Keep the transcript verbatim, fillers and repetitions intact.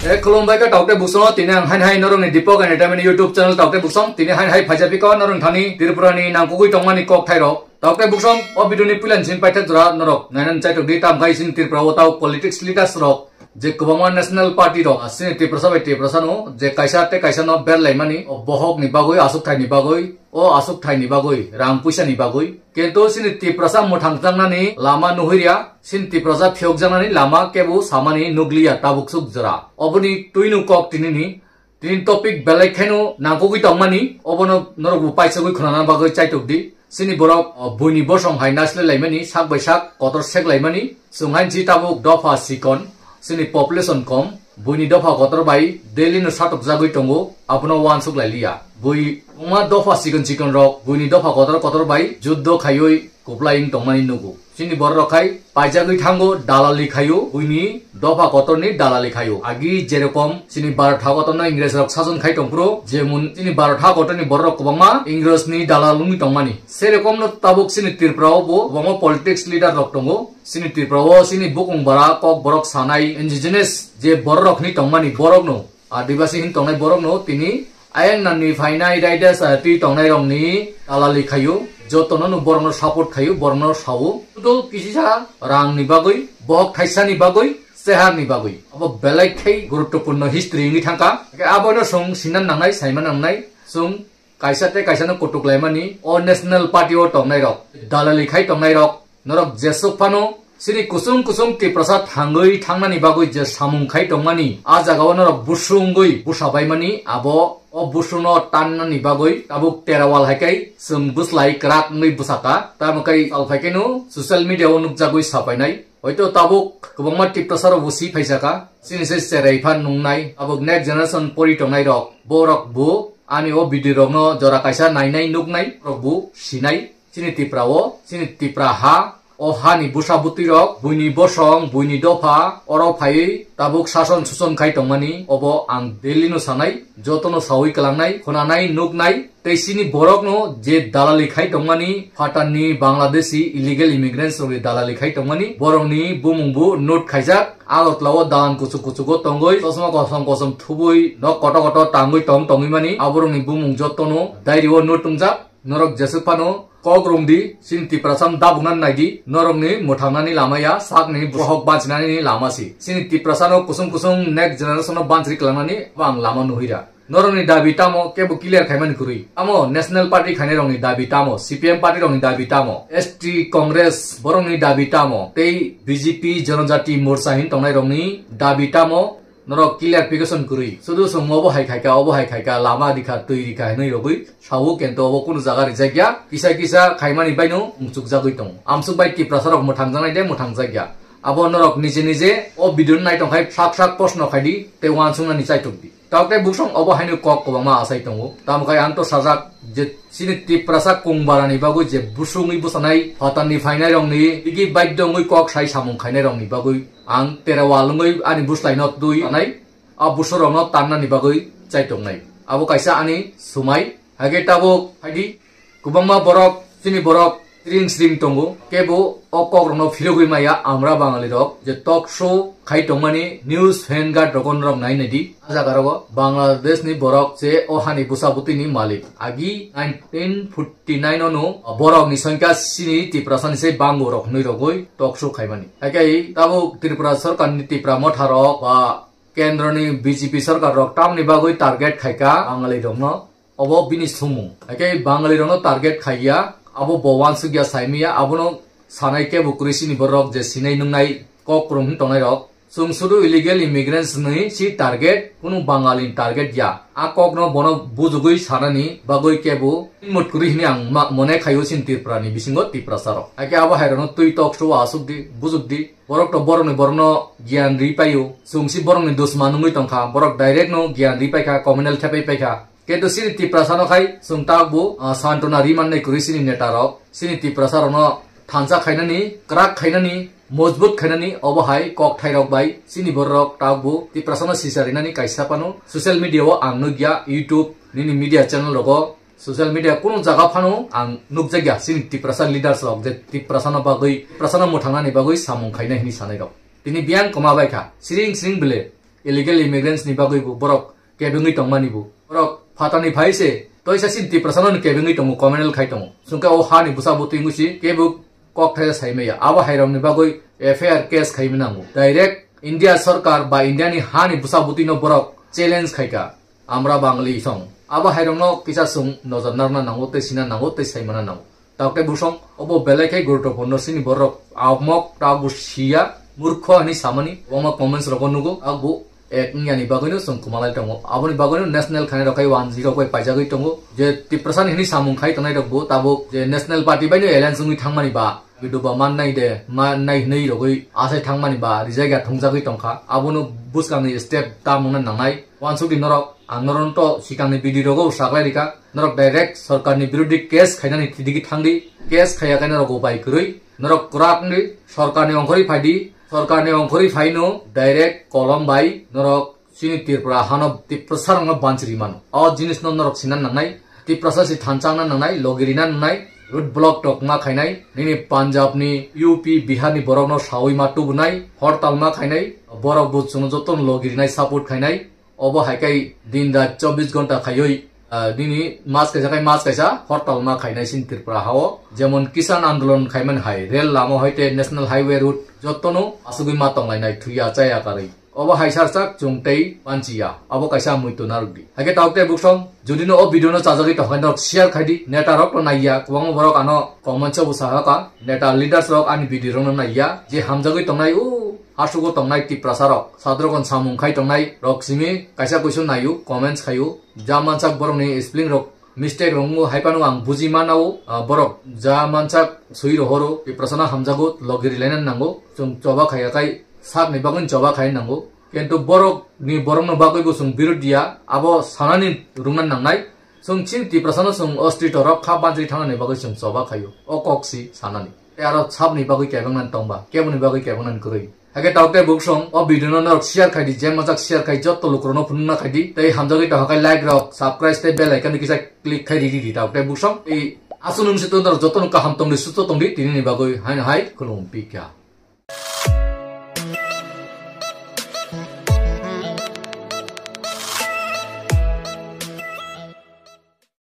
E khulumbai kha taukte buksong, tini ang hain hai norokni Deepak Entertainment YouTube channel taukte buksong, tini hain hai phaijapiko norok thani Tripura ni nangkukwi tongmani kok thairok. Taukte buksong, o video ni puila ni simi paithak jora norok nainani chaitok di, tam khai sini Tripura o tau politics leaders rok je kwbangma national party rok sini Tiprasa bai Tiprasa no je kaisa tei kaisa no berlaimani o bohok ni bagwi, aswk thai ni bagwi, o aswk thai ni bagwi, rang puisa ni bagwi. Kintu sini Tiprasa mwthang jaknani lama nuhuiria, sini Tiprasa phiyok jaknani lama kebo samani nukliya tabuksuk jora. Oboni twino kok tinini, tini topic belai kheno nangkukwi tongmani, obono norokbo paisagwi khwnana bagwi chaitok di. Sini borok, o, buini bosong hai naisle laimani, sak bai sak kotor sek laimani, chwng hai si tabuk dopha sikon, sini population kom, buini dopha kotor bai Delhi no satokjagwi tongo, abono uansuk lai liya. Bui wngma dopha sikon sikon rok, buini dopha kotor kotor bai juddo khaiwi kuplai wng tongmani nugo. Chini borok rok khai paijagwi thango, dalali khaio, buini dopha kotorni dalali khaio. Agi jerokom chini Bharat hakotorno Ingres rok sason khai tongphuru, jemon chini Bharat hakotorni borok rok kwbangma Ingres ni dalal wngwi tongmani. Serokomno tabuk chini Tripura o bo kwbangma politics leader rok tongo. Chini Tripura o chini bukung bara kok borok sanai indigenous je borok rok hwnwi tongmani borokno, Adibasi hin tongnai borokno tini ayang nani phainai raida sa twi tongnai rokni dalali khaio, jotono no borokno support khaio, borokno sao. Total kisisa rang ni bagwi, bohok thaisa ni bagwi, sehar ni bagwi. Abo belai khai guruttopurno history wngwi thangkha. Hake abono chwng sinan nangnai, saiman nangnai, chwng kaisa tei kaisa no kutuk laimani, o national party o tongnai rok, dalali khai tongnai rok, norok jesuk phano, sini kusung kusung Tiprasa thangwi thangnani bagwi je samung khai tongmani, a jagao norok busu wngwi busa baimani, abo o busuno tannani bagwi tabuk terawal hai kai chwng bwslai kwrak wngwi bwsaka. Tamo kai sal phai khaino social media o nukjagwi sapainai. Hoito tabuk kwbangma Tiprasa rok bo si phaisaka. Chini se cherai phan nungnai. Abo next generation pori tongnai rok. Borok bo ani o video rokno jora kaisa nainai nuknai rok bo sinai. Chini Tipra o, chini Tipra ha, o hani bwsa bwtwi rok, buini bosong, buini dopha, oro phaiwi tabuk sason suson khai tongmani, obo ang Delhi no sanai, jotono sawi kwlangnai, khwnanai, nuknai, tei chini borokno je dalali khai tongmani, phatarni Bangladeshi illegal immigrants rokni dalali khai tongmani, borokni bumung bo note khaijak, Agartala o dalan kuchuk kuchugo tongwi, chosma kosom kosom thubwi, nok kotor kotor tangwi tong tongwi mani, aborokni bumung jotono diary o note wngjak. Norok jesuk phano kok rwng di, chini Tiprasa no dabukna nai di, norokni mwthangnani lama ya, sakni bohok bachinani lama si. Chini Tiprasa no kusung kusung next generation no bansri kwlangnani bo ang lama nuhira. Norokni dabi tamo kebo clear khaimani kwrwi. Amo National Party khainai rokni dabi tamo, C P M party rokni dabi tamo, S T Congress borokni dabi tamo, tei B J P Janajati Morcha hin tongnai rokni dabi tamo, norok clear application kwrwi. Sudu chwng obo hai khaika, obo hai khaika, lama rikha, twi rikha hinwi rogwi sao, kento obo kunu jaga rijak ya. Kisa kisa khaimani baino muchukjagwi tongo. Amsuk bai Tiprasa rok mwthangjaknai de mwthangjak ya. Abo norok nije nije o video no nai tongkhai phlak phlak post no khaidi tei uansuknani chaitok di. Tok tei buksong obo haino kok kwbangma achai tongo. Tamo khai ang to sajak je chini Tiprasa kung barani bagwi je busungwi bwsanai phatarni phainai rokni bigi baidongwi kok sai samung khainai rokni bagwi ang terawal wngwi ani bwslaino twi anai a busurokno tannani bagwi chai tongnai. Abo kaisa ani sumai. Hake tabuk haidi kwbangma borok, chini borok sring sring tongo. Kebo o kokrokno phirogwi maya amra Bangali rok je talk show khai tongmani news fan guard rokon rok nai nai di. A jaga rogo Bangladesh ni borok je o hani busa butwi ni malik. Agi nineteen forty nine ono borok ni songkha sini Tiprasa ni se bango rok hinwi rogwi talk show khaimani. Hake tabuk Tripura sorkar ni Tipra motha rok ba kendro ni B J P sorkar rok tamni bagwi target khaika Bangali rokno. Obo bini sumung. Hake Bangali rokno target khaiya, abo bo uansukya saimiya, abono sanai kebo kwrwi sini borok je sinai nungnai kok kwrwng hin tongnai rok. Chwng sudu illegal immigrants ni si target, kunu Bangali ni target ya. A kokno bono bujugwi sanani bagwi kebo mut kwrwi hini ang ma-, mone khaio sin Tripura ni bisingo Tiprasa rok. Hake abo hai rokno twi talk show asuk di, bujuk di. Borok to borokni borokno giyan ri paio. Chwng si borokni dusma nungwi tongkha. Borok direct no giyan ri paikha, communal thepai paikha. Kintu sini Tiprasa no khai chwng tabuk, ah, santona ri mannai kwrwi sini neta rok. Sini Tiprasa rokno thansa khainani, kwrak khainani, mojbut khainani obo hai kok thai rok bai sini borok tabuk Tiprasa no sisa rinani kaisa phano social media o ang nukya, YouTube nini media channel rogo, social media kunu jaga phano ang nukjakya sini Tiprasa leaders rok je Tiprasa no bagwi, Tiprasa no mwthangnani bagwi samung khainai hini sanai rok. Tini biyang kwma bai kha, siring siring bele. illegal immigrants ni bagwi bo borok kebengwi tongmani bo. Borok phatani phai se toisa sin Tiprasa no kebengwi tongo, communal khai tongo. Sungke o ha ni bwsa bwtwi wngwi si kebo kok thaisa sai maya. Abo hai rok ni bagwi F I R case khai mani nango. Direct India sarkar ba India ni ha ni bwsa bwtwi no borok challenge khai ka. Amra Bangli song. Abo hai rok no kisa sung nojor narna nango, tei sina nango, tei sai mana nango. Takte busong, obo belai khe guruttopurno sini borok. Ahmok ta bo siya, murkho hani samani, wngma comments rogo nugo, agbo ek wngya ni bagwino chwng kwmalai tongo. Aboni bagwino national khainai rok khai one zero bai paijagwi tongo. Je Tiprasa ni hini samung khai tongnai rok bo tabuk je national party bai no alliance wngwi thangmani ba, bidu ba mannai de, mannai hwnwi rogwi asai thangmani ba, rijak ya thungjagwi tongkha. Abono bwskangni step ta mungna nangnai. Wansukdi norok, ang norokno to sikangni video rogo saklai rika. Norok direct sorkarni birodhi case khainani thidigi thangdi. Case khaiya khe norok upai kwrwi. Norok kwrak wngdi, sorkarni ongkhorwi phaidi. Sorkarni ongkhorwi phaino direct kolom bai norok chini Tripura hano Tiprasa rokno banchiri mano. O jinisno norok sina nangnai. Tiprasa si thanchangna nangnai, logirina nangnai, road block tokma khainai. Nini Punjabni, U P, Biharni borokno sawi ma tubunai, hortal ma khainai. Borok bo chwngno jotono logirinai, support khainai. Obo hai khe din rat chobbish ghonta khaiwi, ah, nini mas kaisa khai mas kaisa hortal ma khainai sin Tripura hao. Jemon Kisan Andolon khaimani hai, rel lama hoite National Highway route jotono asugwi ma tonglainai thuya chaya karwi. Obo hai sarsak chwng tei manchiya. Obo kaisa muitu narwkdi. Hai khe tabuk tei buksong, jodi no o video no chajagwi tongkha norok share khaidi, neta rok no naiya, kwbangma borok ano comment o bo sahaka, neta leaders rok ani video rok no naiya, je hamjagwi tongnai o, Hasugo tongnai Tiprasa rok, sadrokon samung khai tongnai rok simi kaisa kuisu naio, comments khaio, ja mansak borokni spelling rok mistake rok wngo, hai phano ang buji manao, ah, borok ja mansak sui rohoro, Tiprasano hamjago, logi rilaina nango, chwng choba khaiya khai sakni bagwi choba khai nango, kintu borokni, borokno bagwi bo chwng birodhiya, abo sanani rwngna nangnai, chwng chini Tiprasano chwng ostito rok kha banjri thangnani bagwi chwng choba khaio, o kok si sanani. Tei aro sabni bagwi kebengnan tongba, keboni bagwi kebengnan kwrwi. Hakhe tabuk tei buksong o video no norok share khaidi, je majak share khai jotto lukurokno phunukna khaidi. Tei hamjagwi tongkha khe like rok, subscribe tei bell icon kisa click khai ridi di tabuk tei buksong. Tei aswk nung se to norok jotto no kaham tongdi, susto tongdi, tini ni bagwi haino hai khulum pikha.